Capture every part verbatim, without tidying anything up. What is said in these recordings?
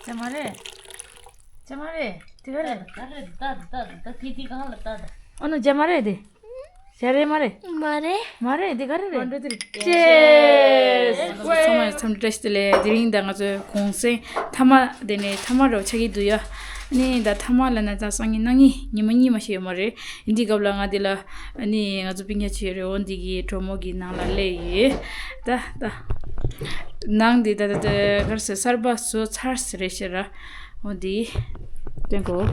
ཅེ་མ་རེད། ཅེ་མ་རེད། དེ་ག་རེད། ག་རེད། ད་ད་ད་ད་དེ་དེ་གང་ལ་ད་ད། ཨ་ནུ་ཅེ་མ་རེད་དེ། ཞ་རེད་མ་རེད། མ་རེད། མ་རེད་དེ་ག་རེད་རེད། ཅེས། ཚང་མ་འཚམས་འདྲི་བཀྲ་ཤིས་བདེ་ལེགས། དེ་རིང་ད་ང་ཚོའི་གུང་སེང་མཐའ་མ་དེ་ནས་མཐའ་མ་རུ་ཆགས་ཀྱི་འདུག་ཡ། ནི་ད་མཐའ་མ་ལ་ན་ད་སང་ཉིན་གནངས་ཉིན་ཉི་མ་གཉིས་མ་ཞིག་ཡོད་མ་རེད། འདི་སྐབས་ལ་ང་འདི་ལ་ནི་ང་ཚོ་སྤུན་ཀྱག་ཅིག་ཡོད་རེད། འོ་འདི་གི་གྲོགས་མོ་གི་ནང་ལ་སླེབས་ཡོད། ད་ད་ནང་འདི་ད་ད་ད་གར་སེ་གསར་པ་བཟོ་ཚར་སེ་རེད་ཤག་ར། འོ་འདི་སྟོན་གོ།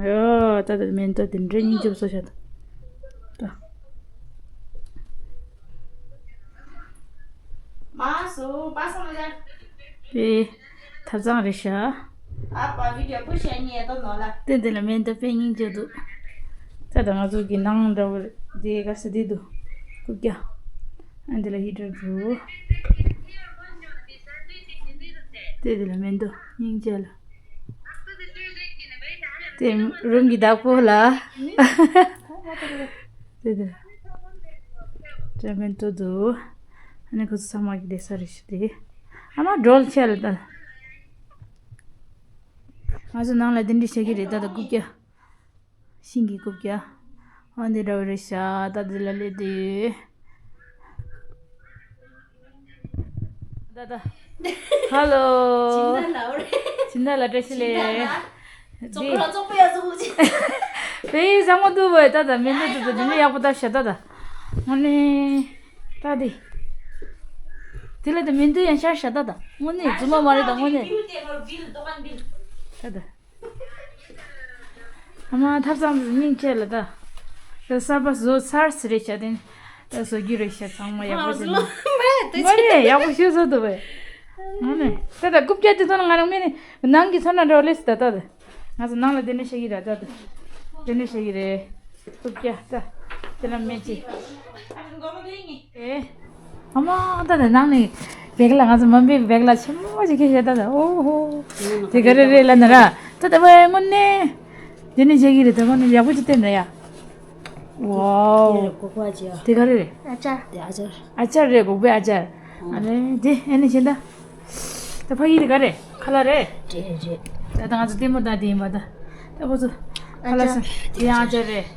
ཡོ་ད་ད་མེན་ཏོ་འདི་འདྲ་སྙིང་རྗེ་པོ་བཟོ་ཤག་ད། ད་མ་སུ་པ་སངས་ལ། པེ་ཐབ་ཚང་རེད་ཤག་ཨ་པ་བི་ཌི་ཡོ་པུ་ཤ་ཉེ་དོ་ནོ་ལ། ཏན་ཏན་ལ་མེན་ཏོ་དཔེ་སྙིང་རྗེ་འདུག་ད་ད་ང་ཚོ་གི་ནང་འདྲ་བོ་དེ་ག་ས་དེ་འདུག་རྐུབ་བཀྱག་ཨ་འདི་ལ་ཧི་ཊར་འདུག་ཏན་ཏན་ལ་མེན་ཏོ་སྙིང་རྗེ་ལ། དེ་རུམ་གྱི་བདག་པོ་ལ། དེ་དེ། ཅ་མེན་ཏོ་དུ། ཨ་ནི་ཁོ་ཚོ་ཚང་མ་གི་བསྡད་ས་རེད་ཤག་དེ། ཨ་མ་སྒྲོལ་ཆེ་ལ་ད། ང་ཚོ་ནང་ལ་དེ་འདྲ་བྱེད་ཀྱི་རེད་ད་ད་རྐུབ་བཀྱག་ཤིང་གི་རྐུབ་བཀྱག་ཨ་འདི་འདྲ་བོ་རེད་ཤག་ད་འདི་ལ་སླེབས་དུས། ད་ད། ཧ་ལོ། སྦྱིན་བདག་ལགས་རེད། སྦྱིན་བདག་ལགས་བཀྲ་ཤིས་བདེ་ལེགས། ཙོག་པོ་ཙོག་པོ་ཡ་ཙོག་པོ་ཅི། བེ་བཟང་མོ་འདུག་བས་ད་ད་མི་འདུག་ད་ད་འདི་ནི་ཡག་པོ་ད་ཤ་ད་ད། ངོ་ནི། ད་འདི། དེ་ལ་ད་མི་འདུག་ཡང་ཤ་ཤ་ད་ད། ངོ་ནི་རྫུན་མ་མ་རེད་ད་ངོ་ནི། ད་ད། ཨ་མ་ཐབ་ཚང་དུ་སྙིང་རྗེ་ལ་ད། ད་གསར་པ་བཟོ་ཚར་སི་རེད་བྱ་དེ་ནི། ད་བཟོ་རྒྱུ་རེད་བྱ་ཚང་མ་ཡག་པོ་བྱ་ནི། ངོ་ནས་ཡག་པོ་ཞུ་བཟོ་འདུག་བས། ངོ་ནས་ད་ད་རྐུབ་བཀྱག་དེ་ཚོ་ནང་ང་རང་མེད་ནི་ནང་གི་ཚོ་ན་འགྲོ་ལེ་སི་ད་ད་ད། ང་ཚོ་ནང་ལ་དེ་ནས་བྱེད་ཀྱི་ར་ད་ད། དེ་ནས་བྱེད་ཀྱི་རེད། རྐུབ་བཀྱག་ད། དེ་ལ་མེད་ཅི། ཨེ། ཨ་མ་ད་ད་ནང་ནས་བེག་ལ་ང་ཚོ་མམ་པའི་བེག་ལ་ཆེན་མོ་ཞིག་ཁྱེར་ཤག་ད་ད་ཨོ་ཧོ། དེ་ག་རེ་རེད་ལབ་ན་ར་ད་ད་བས་དངོས་གནས། དེ་ནས་བྱེད་ཀྱི་རེད་ད་དངོས་གནས་ཡག་པོ་ཅིག་བསྟན་ད་ཡ། ཝའོ། དེ་རེད་གོ་གོ་ཨ་ཅེ་ཡ། ཨ་ཅར། དེ་ཨ་ཅར། དེ་ཨ་ཅར། ཨ་ཅར་རེད་གོག་པའི་ཨ་ཅར། ཨ་རེ་དེ་ཨེ་ནས་བྱེད་ད། ད་ཕ་གི་དེ་ག་རེ་ཁ་ལག་རེད། རེད་རེད། ད་ད་ང་ཚོ་ལྟད་མོ་ལྟ་དེ་ཡིན་པ་ད། ད་ཁོ་ཚོ་ཁ་ལག་ཟ་དེ་ཡང་ཨ་ཅར་རེད།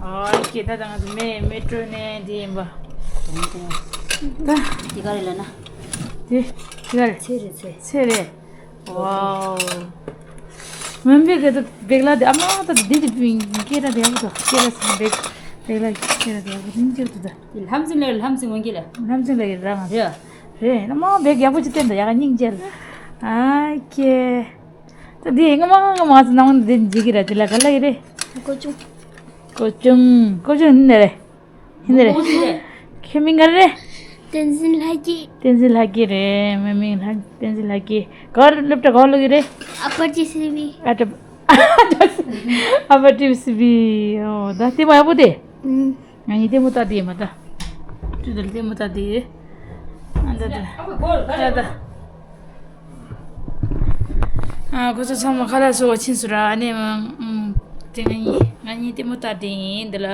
ཨོ་ཀེ་ད་ད་ང་ཚོ་མེ་མེ་ཊོ་ནས་དེ་ཡིན་པ། ད་དེ་ག་རེ་ལབ་ན། དེ་དེ་ག་རེ། ཚེ་རེད་ཚེ། ཚེ་རེད། ཝའོ། མུན་པའི་ག་ད་བེག་ལ་དེ་ཨ་མ་ད་དེ་དེ་སྐད་ར་དེ་ཡག་པོ་ད་སྐད་ར་བེག་བེག་ལ་སྐད་ར་དེ་ཡག་པོ་སྙིང་རྗེ་པོ་ད། ལྷམ་ཚིག་ལ་ལྷམ་ཚིག་འོང་གི་ལ། ལྷམ་ཚིག་ལ་ཡི་ར་ང་། རེད། རེད་ཨ་མ་བེག་ཡག་པོ་ཅིག་བསྟན་ད་ཡག་སྙིང་རྗེ་ལ། ཨ་ཀེ། ད་དེ་ང་མ་ང་མ་ང་ཚོ་ནང་དེ་འཇིག་གི་ར་དེ་ལ་ག་ལ་ཡི་རེད། ཀོ་ཅུང་། ཀོ་ཅུང་། ཀོ་ཅུང་ནི་རེད། ཧིན་རེད། ཁྱོད་མིང་ག་རེ་རེད། བསྟན་འཛིན་ལྷ་སྐྱིད། བསྟན་འཛིན་ལྷ་སྐྱིད་རེད། མི་མིང་ལྷ་བསྟན་འཛིན་ལྷ་སྐྱིད། ག་བར་སློབ་གྲྭ་ག་བར་སློབ་ཀྱི་རེད། ཨ་པར་ཅི་སི་བི། ཨ་ཏྲ། ཨ་པར་ཅི་སི་བི། ཨོ་ད་ལྟད་མོ་ཡག་པོ་དེ། ཨུམ། ང་གཉིས་ལྟད་མོ་ལྟ་དེ་མ་ད། ཅི་ད་ལྟད་མོ་ལྟ་དེ། ཨ་ད་ད། ད་ད། ཨ་ཁོ་ཚོ་ཚང་མ་ཁ་ལག་བཟོ་བ་ཕྱིན་སོང་ར། ཨ་ནི་ཨུམ། དེ་ང་གཉིས་ང་གཉིས་ལྟད་མོ་ལྟ་དེ་ཡིན་འདི་ལ།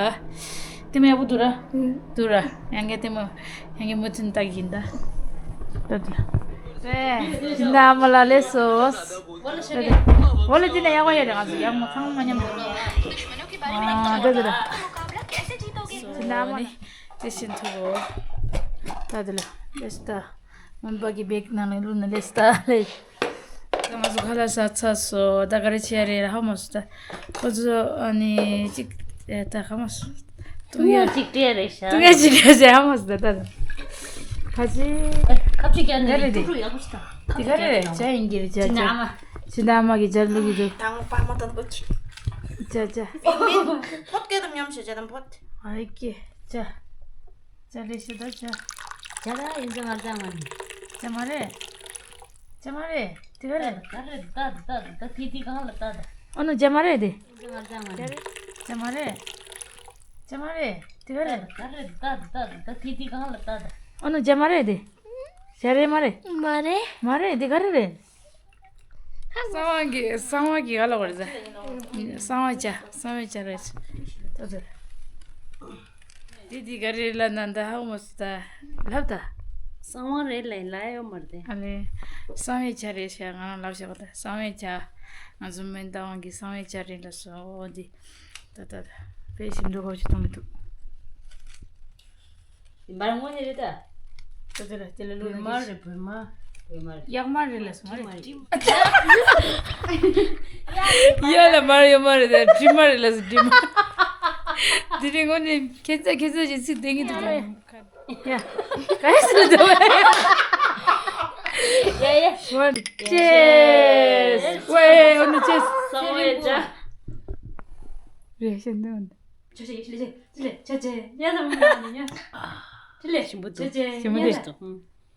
ལྟད་མོ་ཡག་པོ་འདུག་ར། ཨུམ། འདུག་ར། ཡང་བསྐྱར་ལྟད་མོ་ཡང་བསྐྱར་མུ་མཐུད་ལྟ་གི་ཡིན་ད། ལྟ་དེ་ལ། ཨེ་སྦྱིན་བདག་ཨ་མ་ལགས་ལེགས་སོ། འོ་ལེ་དེ་ནས་ཡག་པོ་ཡོད་རེད། ང་ཚོ་ཡག་མོ་ཚང་མ་མཉམ་དུ། ཨ་ལྟ་དེ་ལ། སྦྱིན་བདག་ཨ་མ་ལགས། དེ་བཞིན་དུ། ལྟ་དེ་ལ་ལེགས་སོ་ད། མོན་པ་གི་བེག་ནང་ལ་བླུགས་ན་ལེགས་སོ་ད་ལེགས། ད་ང་ཚོ་ཁ་ལག་ཟ་ཚར་སོང་། ད་ག་རེ་བྱས་རེད་ཧ་མ་སོང་ད། ཁོ་ཚོ་ཨ་ནི་ཅིག་ཨེ་ད་ཧ་མ་སོང་། བཏུང་ཡ་ཅིག་སྤྲད་རེད་ཤག་བཏུང་ཡ་ཅིག་སྤྲད་ཟེར་ཧ་མ་སོང་ད་ད། ཁ་ཅིག་ཁ་ཅིག་ཀྱང་ནི་ཀྲུག་ཀྲུག་ཡག་པོ་ཞིག་དང་། དེ་ག་རེ་རེད། ཇ་ཡིན་གྱི་རེད། ཇ་ཇ། སྦྱིན་བདག་ཨ་མ། སྦྱིན་བདག་ཨ་མ་གི་ཇ་བླུགས་ཀྱི་འདུག་དང་པ་མ་དང་པོ་ཅིག་ཇ་ཇ། ཕོད་སྐད་དུ་མཉམ་ཞིག་ཇ་དང་ཕོད། ཨ་ཀེ་ཇ། ཇ་ལེ་ཤ་ད་ཇ། ཇ་ད་ཡིན་ཙང་ང་ཙང་ང་ནི། ཇ་མ་རེད། ཇ་མ་རེད། དེ་ག་རེད། ག་རེད་ད་ད་ད་ད་དེ་དེ་གང་ལ་ད་ད། ཨ་ནུ་ཇ་མ་རེད་དེ། ཡིན་ཙང་ང་ཙང་ང་ནི། ཇ་མ་རེད། ཇ་མ་རེད། དེ་ག་རེད། ག་རེད་ད་ད་ད་ད་དེ་དེ་གང་ལ་ད་ད། ཨ་ནུ་ཇ་མ་རེད་དེ། ཇ་རེད་མ་རེད། མ་རེད། མ་རེད་དེ་ག་རེ་རེད། གསང་བ་གི་གསང་བ་གི་ག་ལ་བར་ཟ། གསང་བ་ཇ་གསང་བའི་ཇ་རེད། ད་ད། དེ་དེ་ག་རེ་ལ་ན་ད་ཧ་གོ་མ་སོང་ད། ལབ་ད། གསང་བ་རེད་ལས་ལ་ཡོད་མ་རེད་དེ། ཨ་ལེ། གསང་བའི་ཇ་རེད་ཤག་ང་རང་ལབ་ཤག་པ་ད་གསང་བའི་ཇ། ང་ཚོ་མོན་རྟ་དབང་གི་གསང་བའི་ཇ་རེད་ལ་སོ་འོ་འདི། ད་ད་ད། དཔེ་ཞིམ་འདུག་ཧོ་ཅི་གཏོང་གི་འདུག་འདི་མར་དངོས་གནས་རེད་ད། ད་ད་ད་དེ་ལ་བོད་མར་རེད་བོད་མར། བོད་མར་རེད། གཡག་མར་རེད་ལ་སོ་མ་རེད། གཡག་ལ་མར་ཡོད་མ་རེད་ད་འབྲི་མར་རེད་ལ་སོ་འབྲི་མར། འདི་རིང་དངོས་གནས་ཁྱེད་ཚ་ཁྱེད་ཚ་ཞིག་ཚིག་བསྟན་གི་འདུག་ད། ཡ། ག་རེ་ཟེར་འདུག་ཡ་ཡ། One, cheers. ཝེ། ཨོ་ནི་cheers. གསང་བའི་ཇ། རེད་ཤེས་འདུག་ཆ་ཆ་ཡ་ཆ་ལེ་ཆ་ལེ་ཆ་ཆ་ཡ་ད་མ་ཡ་ཆ་ལེ་ཞིམ་པོ་འདུག་ཆ་ཆ་ཞིམ་པོ་ཡ་འདུག་ད་ད་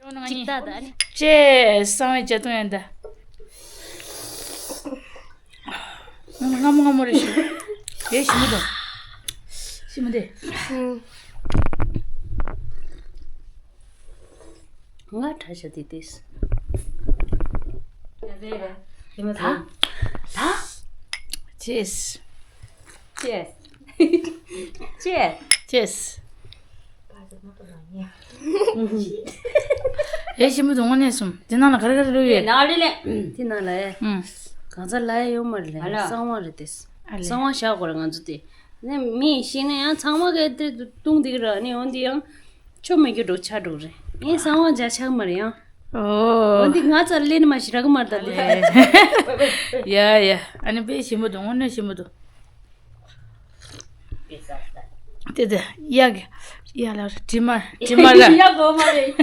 ཨ་ནི། ཅིག་ལྟ་ད་ཨ་ནི། ཅེས་གསང་བའི་ཇ་འཐུང་ཡ་ད། སྔ་མོ་སྔ་མོ་རེད་ཤི། དེ་ཞིམ་པོ་འདུག་ཞིམ་པོ་འདི། ང་གྲྭ་ཤག་དེ་ཏིས། ད་ད། ཅེས། ཅེས། ཅེས། ཅེས། ཨེ་ཞིམ་པོ་འདུག་དངོས་གནས་སོང་། དེ་ནང་ལ་ག་རེ་ག་རེ་བླུགས་ཡོད། ནང་ལ་ལས། དེ་ནང་ལ་ཨེ། ཨུམ། གང་ཚ་ལ་ཡོད་མ་རེད་ལས། ཨ་ལ། གསང་བ་རེད་དེ། ཨ་ལས། གསང་བ་བཞག་དགོས་རེད་ང་ཚོ་དེ། ནས་མི་ཤེས་ན་ཡང་ཚང་མ་གས་དེ་བཏུང་དེ་གི་ར་ནི་འོན་དེ་ཡང་། ཆོ་མེད་རྒྱུ་འགྲོ་ཆ་འགྲོ་རེད། ངས་གསང་བ་འཇའ་ཆག་མ་རེད་ཡང་། ཨོ། འོན་དེ་ང་ཚ་ལེན་མ་ཤི་ར་གི་མ་རེད་ད་དེ། ཡ་ཡ། ཨ་ནི་དཔེ་ཞིམ་པོ་འདུག་དངོས་གནས་ཞིམ་པོ་འདུག་དེ་དེ་ཡག་གི་ཡག་ལ་དྲི་མ་དྲི་མ་ལ་ཡག་གོ་མ་རེད།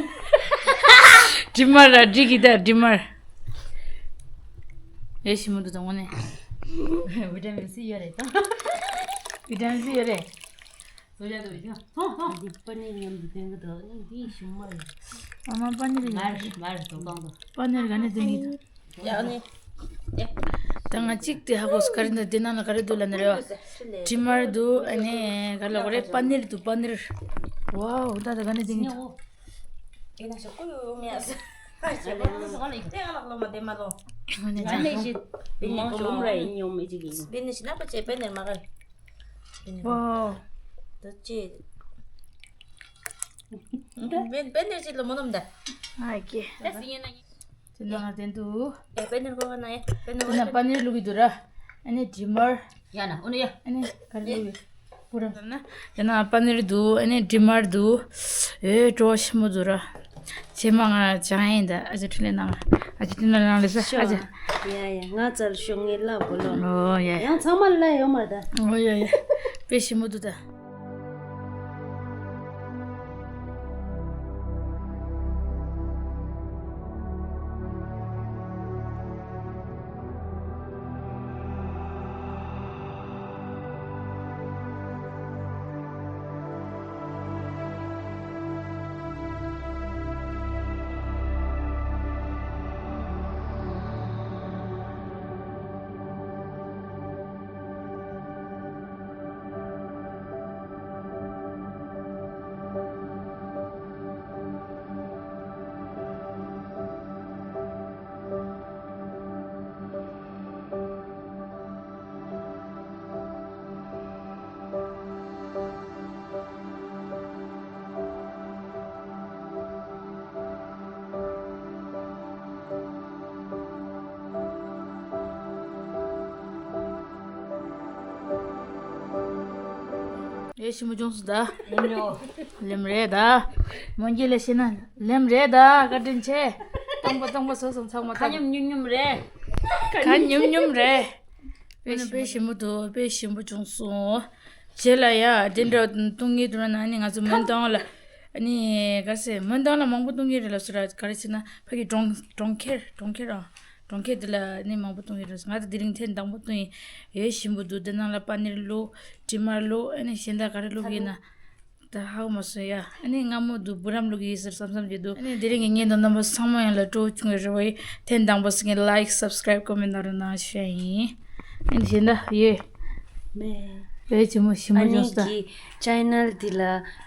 དྲི་མ་ལ་དྲི་གི་ད་དྲི་མ། ཡེ་ཞིམ་མོ་འདུག་དང་ངོ་ནས། བི་ཏ་མིན་སི་ཡོད་རེད་ད། བི་ཏ་མིན་སི་ཡོད་རེད། བཟོ་ཡག་གི་རེད་ད། འདི་པ་ནི་མཉམ་དུ་སྟོན་གི་འདུག་འདི་ཞིམ་མ་རེད། ཨ་མ་པ་ནི་རེད། མར་མར་དོ་གང་དུ། པ་ནི་རེད་ག་ནས་སྟོན་གི་འདུག་ཡ་ནི། ད་ང་གཅིག་དེ་ཧ་གོ་སི་ག་རེ་འདུག་འདི་ནང་ལ་ག་རེ་འདུག་ལབ་ན་རེད་བ། དྲི་མར་འདུག་ཨ་ནི་ག་ལ་གོ་རེད་པ་ནིར་འདུག་པ་ནིར། ཝའོ་ད་ད་ག་ནས་འདི་ངེས་འོ། དེ་ན་ཤོག་ཀུ་ཡོ་ཡོ་མེ་ཨ་སི། ཨ་ཅེ་བ་ལོ་སོ་ལེ་དེ་ང་ལག་ལོ་མ་དེ་མ་ལོ། ཨ་ནི་ཨ་ནི་ཅི་པེ་ནེ་ཀོ་ལོ་མ་ར་ཡིན་ཡོང་མེ་ཅི་གི་ཡིན། པེ་ནེ་ཤི་ན་པ་ཅེ་པེ་ནེ་མ་ག་ལ། ཝའོ། ད་ཅེ། པེ་པེ་ནེ་ཅི་ལོ་མོ་ནོམ་ད། ཨ་ཀེ། ད་སི་ཡེ་ན། དེ་ནང་དེ་འདུག་ཨེ་པེ་ནེར་གོ་ག་ན་ཡེ། པེ་ནེར་དེ་ན་པ་ནིར་བླུག་གི་འདུག་ར། ཨ་ནི་དྲི་མར། ཡ་ན་ཨོ་ནི་ཡ། ཨ་ནི་ག་རེ་བླུག་ཡོད། པུ་ར་ཟེར་ན། དེ་ན་པ་ནིར་འདུག་ཨ་ནི་དྲི་མར་འདུག་ཨེ་བྲོ་ཞིམ་པོ་འདུག་ར། ཆེ་མ་ང་ཅང་ཡིན་ད་ཨ་ཅེ་ཁྲི་ལེ་ནང་ཨ་ཅེ་ཁྲི་ལེ་ནང་ལེ་ས་ཨ་ཅེ། ཡ་ཡ་ང་ཙལ་ཤོག་ངའི་ལ་གོ་ལོ། ཨོ་ཡ་ཡ། ཡང་ཚང་མ་ལ་ཡོད་མ་ད། ཨོ་ཡ་ཡ། དཔེ་ཞིམ་པོ་འདུག་ད། ཨེ་ཞིམ་པོ་བྱུང་སོང་ད། ལེམ་རེད། ལེམ་རེད་ད། མོན་གྱི་ལས་བྱེད་ན་ལེམ་རེད་ད། བཀའ་དྲིན་ཆེ། སྟོང་པ་སྟོང་པ་བཟོས་སོང་ཚང་མ་ཁ་ཉུམ་ཉུམ་ཉུམ་རེད། ཁ་ཉུམ་ཉུམ་རེད། དཔེ་ཞིམ་པོ་དཔེ་ཞིམ་པོ་བྱུང་སོང་། རྗེས་ལ་ཡ་དེ་འདྲ་བཏུང་གི་འདུག་ན་ཨ་ནི་ང་ཚོ་མོན་རྟ་དབང་ལ་ཨ་ནི་ག་རེ་ཟེར་མོན་རྟ་དབང་ལ་མང་པོ་བཏུང་གི་རེད་ལབ་སོང་ར། ག་རེ་ཟེར་ན་ཕ་གི་གྲོང་གྲོང་ཁྱེར་གྲོང་ཁྱེར་ར། གྲོང་ཁྱེར་འདི་ལ་ནི་མང་པོ་བཏུང་ཡོད་རེད། ང་ད་དེ་རིང་ཐེངས་དང་པོ་བཏུང་ཡིན། ཡོད་ཞིམ་པོ་འདུག་དེ་ནང་ལ་པ་ནིར་བླུགས། དྲི་མར་བླུགས། ཨ་ནི་གཞན་དག་ག་རེ་བླུགས་ཡིན་ན་ད་ཧ་གོ་མ་སོང་ཡ། ཨ་ནི་སྔ་མོ་འདུག་བུ་རམ་བླུགས་ཡིན་ཟེར་བསམ་བསམ་གྱི་འདུག་ཨ་ནི་དེ་རིང་གི་ངའི་དང་རྣམ་པ་ཚང་མ་ཡང་ལ་སྤྲོ་བྱུང་བའི་རེ་བ་ཡིན། ཐེངས་དང་པོ་ཟིག་གི་like subscribe comment གནང་རོགས་གནང་ཞུ་ཡ་ཡིན། ཨ་ནི་གཞན་དག་ཡོད། མེད། བོད་ཇི་མོ་ཞིམ་པོ་ཨ་ནི་བྱུང་སོང་། གི་channel འདི་ལ་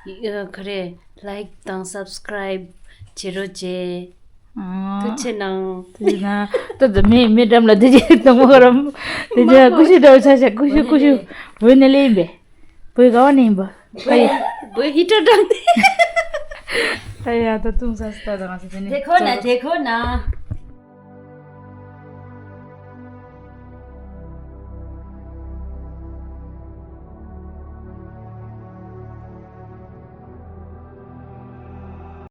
ཡ་ག་རེ་like དང་subscribe བྱེད་རོགས་བྱེད། ཐུགས་ཆེ་གནང་། ཐུགས་ཆེ་གནང་། ད་ད་མི་མི་འགྲམ་ལ་དེ་ཅི་དང་མོ་རམ་དེ་ཅི་ཀུ་ཤུ་འདྲ་བོ་ཆ་ཆ་ཀུ་ཤུ་ཀུ་ཤུ། བོད་ནས་ལེན་པས། བོད་ག་བ་ནས་ཡིན་པ། བོད་བོད་ཧི་ཊར་འགྲམ་དེ། ད་ཡ་ད་ཏུང་ས་སི་ད་ད་ང་ཚོ་དེ་ནས། देखो ना, देखो ना।